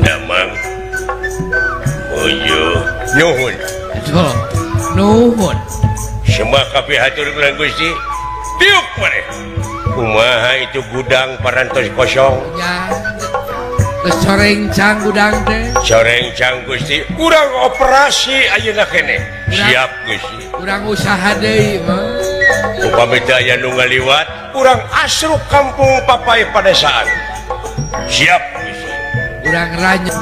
Damang. Oyo, nuhun. Aduh, nuhun. Sembah kapihatur ku Gusti. Tiuk maneh. Kumaha itu gudang parantos kosong. Ya. Geus corengcang gudang teh. Corengcang Gusti, urang operasi ayeuna keneh. Siap Gusti. Urang usaha deui mah. Upami teu aya nu ngaliwat, urang asruk kampung papai padesaan. Siap Gusti. Urang ranya.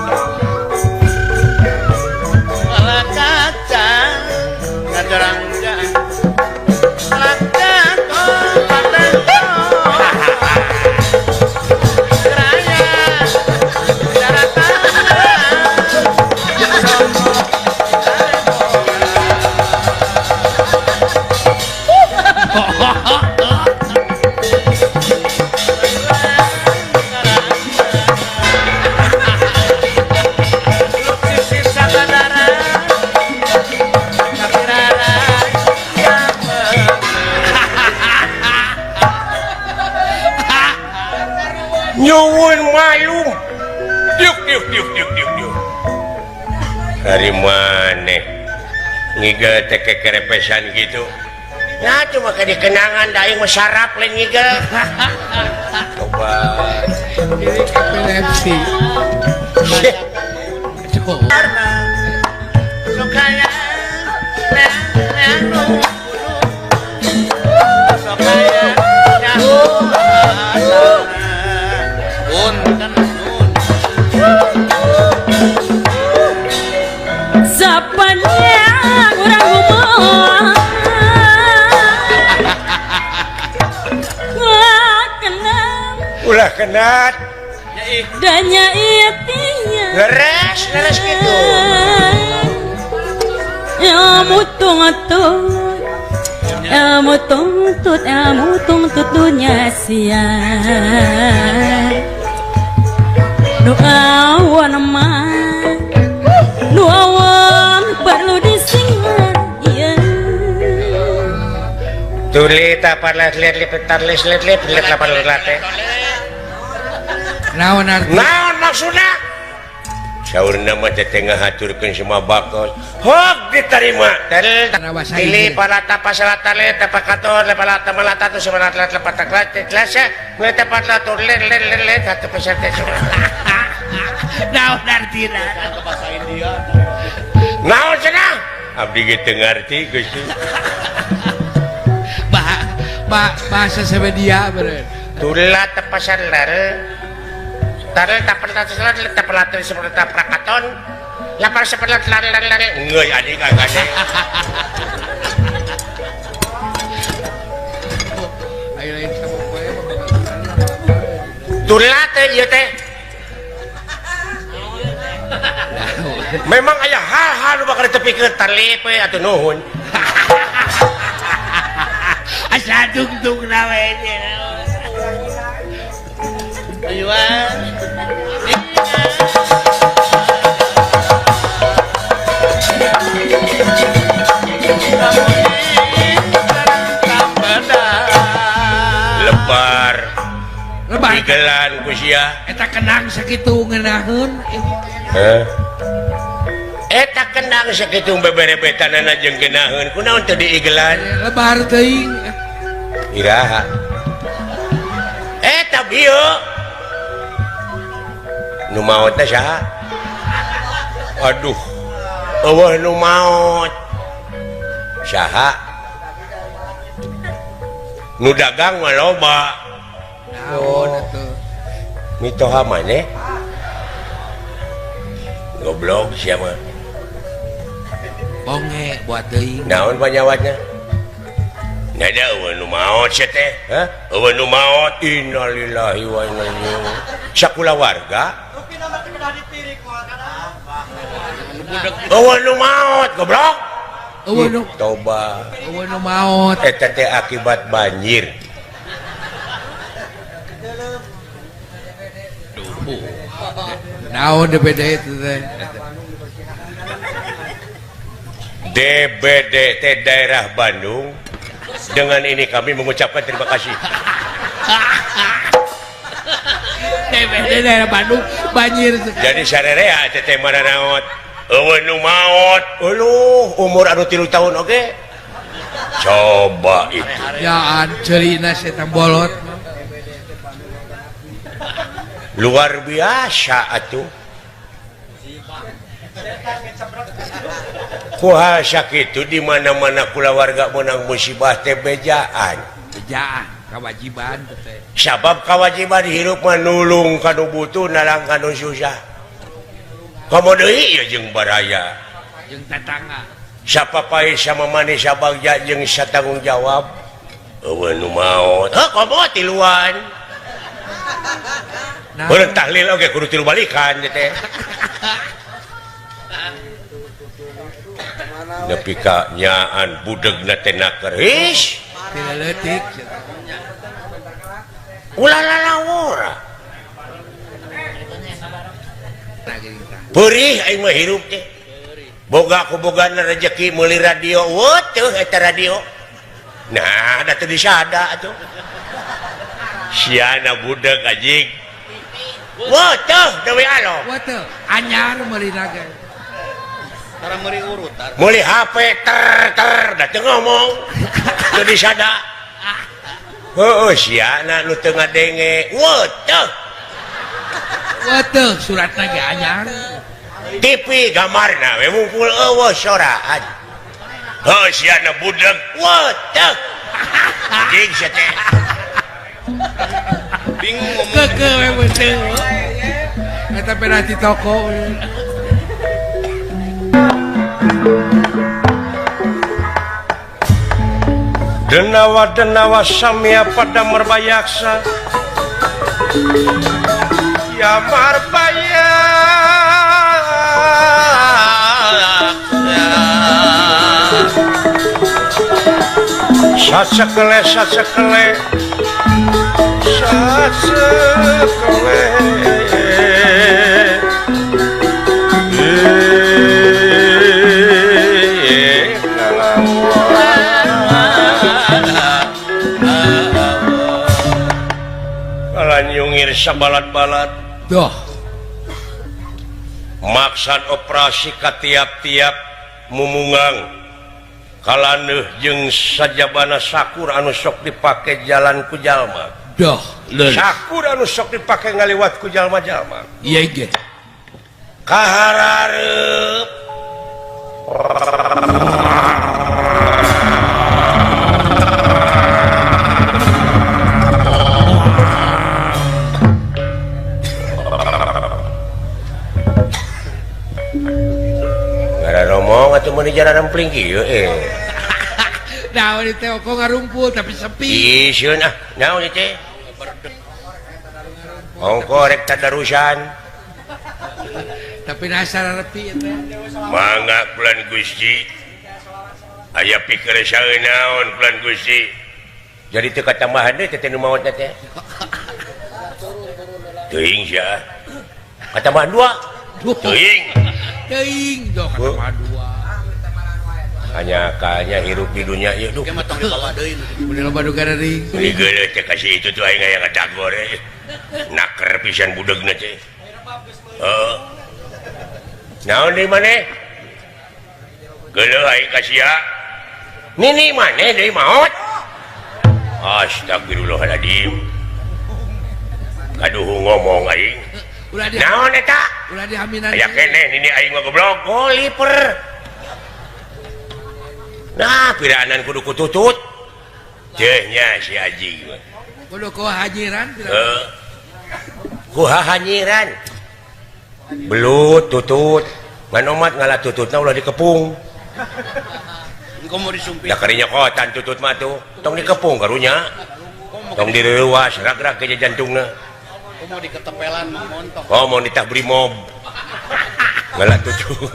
Ala kaca ngajarang-jarang. Nyuwun mayung. Diuk diuk diuk diuk diuk diuk. Dari maneh ngigel teh kekerepesan gitu. Nah cuma ke dikenangan da aing mah sarap lain ngigel. Coba. Ini epilepsi. Sepanjang urang ngomong ulah kenat danya itinya leres leres gitu ilmu tuntut ilmu tuntut ilmu tuntut dunia sia nu awan mah nu awan perlu disingan iya tuli taparlah lihat lihat lihat lihat lihat lihat lapar lihat naon arti naon maksudna saurna mah teh ngahaturkeun semua bakos hok diterima tili palata pasalata le tapakator le palata malata tu semanat lat lepatak lat tlasa le tapat latur le le le le satu pesate naon artina bahasa India naon cenah abdi ge teu ngarti Gusti bahasa Swedia beureun tula tepasan lare tarel taperlat selat taperlat seperti taprakaton lapar seperti lare lare lare ngeuy adik agane ayo lain sama poe tula teh ieu teh memang aya hal-hal nu bakal ditepikeun tarlip we atuh nuhun asa dungdung we ayuan lebar lebar igelan ku sia eta kenang sakitu ngeunaheun heh eta kendang sakitu beberebetanana jeung geunaheun kunaon teu diigelan lebar teuing iraha eta bieu nu maot teh saha aduh eueuh nu maot saha nu dagang mah loba naon atuh mitoha maneh goblok sia mah bonge buat teuing naon panyawatna nada eueuh nu maot sia teh hah eueuh nu maot innalillahi wa inna ilaihi raji'un sakulawarga eueuh nu maot goblok eueuh nu toba eueuh nu maot eta teh akibat banjir naon DBD itu teh DBD teh daerah Bandung. Dengan ini kami mengucapkan terima kasih. BPBD daerah Bandung banjir sekali. Jadi sarerea teh maranaot. Eueuh nu maot. Euluh umur anu 3 tahun oge. Coba itu. Ya ceurina setan bolot. Luar biasa atuh. Kuha sakitu di mana-mana kulawarga menang musibah teh bejaan. Bejaan kewajiban teh. Sabab kewajiban hirup mah nulung ka nu butuh nalang ka nu susah. Komo deui ieu jeung baraya. Jeung tetangga. Sapapai sama manis sabagja jeung satanggung jawab. Eueuh nu maot. Heuh komo tiluan. Nah. Beureun tahlil oge kudu tilu balikan teh. Nepi ka nyaan budegna teh naker. Hish. Teu leutik. Ulah lalawora. Perih aing mah hirup teh. Boga ku bogana rejeki meuli radio. Weuh eta radio. Nah, da teu disada atuh. Siana budeg anjing. Weuh teuh deui alo. Weuh teuh anyar meulina ge. Tara meuli urutan. Meuli HP ter ter da teu ngomong. Teu disada. Heueuh siana nu teu ngadenge. Weuh teuh. Weuh teuh suratna ge anyar. TV gambarna we mungkul eueuh soraan. Heuh siana budeg. Weuh teuh. Anjing sia teh. Bingung ngomong. Keukeuh we beuteung. Eta penalti toko. Denawa denawa samya pada merbayaksa. Ya marbayaksa. Sasekele sasekele sasekele. Nyungir sabalat-balat. Duh. Maksad operasi ka tiap-tiap mumungang kalaneuh jeung sajabana sakur anu sok dipake jalan ku jalma. Duh, leres. Sakur anu sok dipake ngaliwat ku jalma-jalma. Ieu ge. Kaharareup. Ngomong atuh meuni jaran rempling kieu eh. Naon ieu teh kok ngarumpul tapi sepi. Ih sieun ah, naon ieu teh? Ongko rek tadarusan. Tapi nasar repi ieu teh. Mangga bulan Gusti. Aya pikir saeun naon bulan Gusti. Jadi teu katambahan deui teh nu maot teh. Teuing sia. Katambahan dua. Teuing. Teuing doh katambahan dua. Hanya kanya hirup di dunia ieu duh. Mah tong dibawa deui. Mun loba nu garering. Geuleuh teh kasih itu tuh aing aya ngadagor eh. Naker pisan budegna teh. Heeh. Naon deui maneh? Geuleuh aing ka sia. Nini maneh deui maot? Astagfirullahaladzim. Kaduhu ngomong aing. Naon eta? Ulah dihaminan. Aya keneh nini aing mah goblok. Oh liper. Nah, piraanan kudu kututut. Teuh nya si Haji mah. Kudu ku hanyiran. Heeh. Ku hanyiran. Belut tutut. Ngan omat ngalah tututna ulah dikepung. Engko mau disumpit. Da karinya kotan tutut mah tuh. Tong dikepung karunya. Tong direuwas rag-rag ke jantungna. Komo diketepelan mah montok. Komo ditah brimob. Ngalah tutut.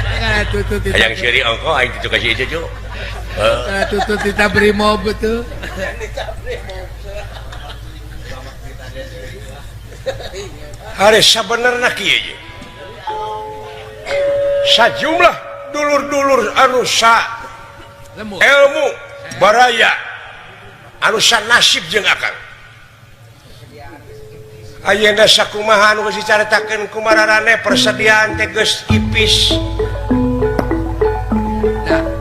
Ngalah tutut. Hayang seuri ongko aing teu kasih itu cu. Ngalah tutut ditah brimob tuh. Hari sabenerna kieu ye. Sajumlah dulur-dulur anu sa ilmu baraya anu sa nasib jeung akang. Ayeuna sakumaha anu geus dicaritakeun ku mararane persediaan teh geus ipis.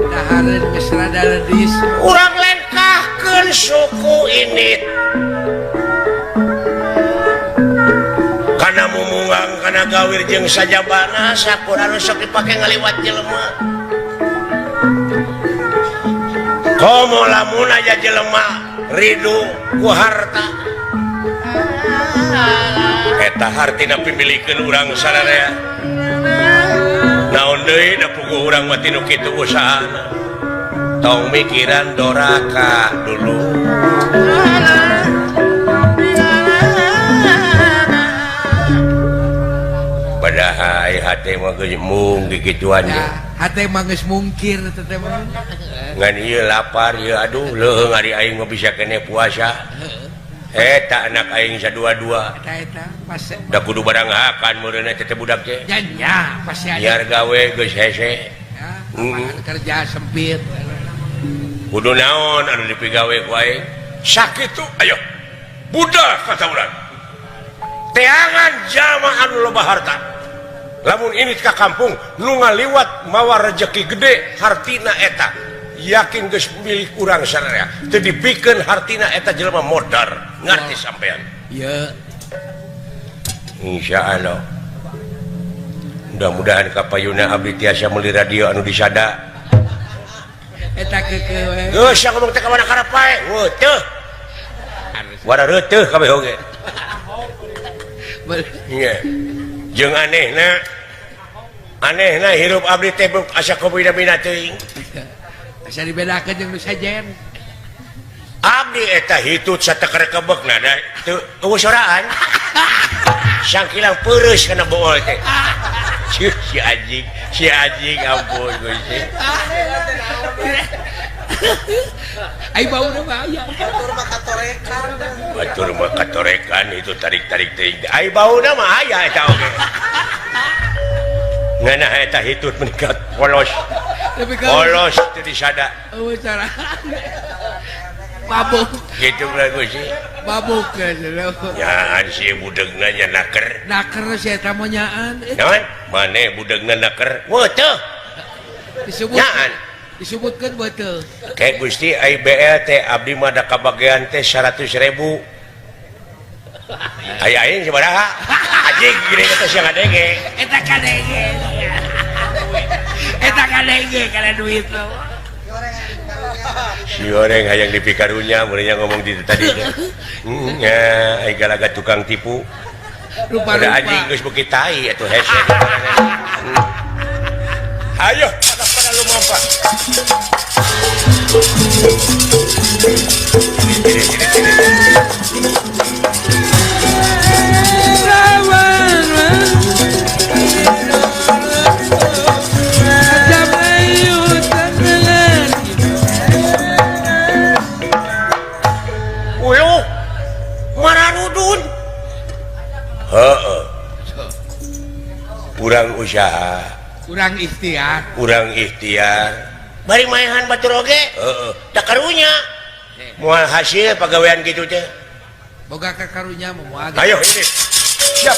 Dahareun geus rada redis. Urang lengkahkeun suku ini. Kana mumungang kana gawir jeung sajabana sakur anu sok dipake ngaliwat jelema. Komo lamun aja jelema ridu ku harta. Eta hartina pimilikeun urang sararea. Naon deui da puguh urang mah tinu kitu usahana. Tong mikiran doraka dulu. Padahal hate mah geus mung kikituan ge. Hate mah geus mungkir teh teh mah. Ngan ieu lapar ieu aduh leuheung ari aing mah bisa keneh puasa. Eta anak aing sadua-dua. Eta eta pas da kudu barang hakan meureunna teh budak teh. Nya nya pasti aya. Biar gawe geus hese. Ya, lapangan kerja sempit. Kudu naon anu dipigawe ku aing? Sakitu ayo. Budak kata urang. Teangan jalma anu loba harta. Lamun ini ka kampung nu ngaliwat mawa rejeki gede hartina eta yakin geus milik urang sararea teu dipikeun hartina eta jelema modar ngarti sampean. Ieu insyaallah mudah-mudahan kapayuna abdi tiasa meuli radio anu disada eta keukeuh we geus ngomong teh ka mana karep pae heuh wara reuteut kabeh oge nya jeung anehna anehna hirup abdi teh asa kubina-bina teuing asa dibedakeun jeung nu sejen abdi eta hitut sateker-kebekna da teu eueuh soraan sangkilang peureus kana bool teh si anjing ampun Gusti ai bauna mah aya batur mah katorekan itu tarik-tarik teuing ai bauna mah aya eta oge ngeunah eta hitut meningkat polos polos teu disada eueuh soraan mabuk kitu lah Gusti mabuk nyaan si budegna nya naker naker si eta mah nyaan naon maneh budegna naker weuh teu disebut nyaan disebutkeun betul kayak Gusti ai BL teh abdi mah da kabagean teh 100.000 aya aing sabaraha anjing gede teh sia ngadenge eta kadenge eta kadenge kana duit si goreng hayang dipikarunya meureun ngomong di tadi teh nya ai galaga tukang tipu rupa-rupa anjing geus beuki tai atuh hese ayo pada lumampa uluh mararudun heeh urang usaha urang ikhtiar bari maehan batur oge heeh da karunya moal hasil pagawean kitu teh boga ka karunya moal ayo ini siap.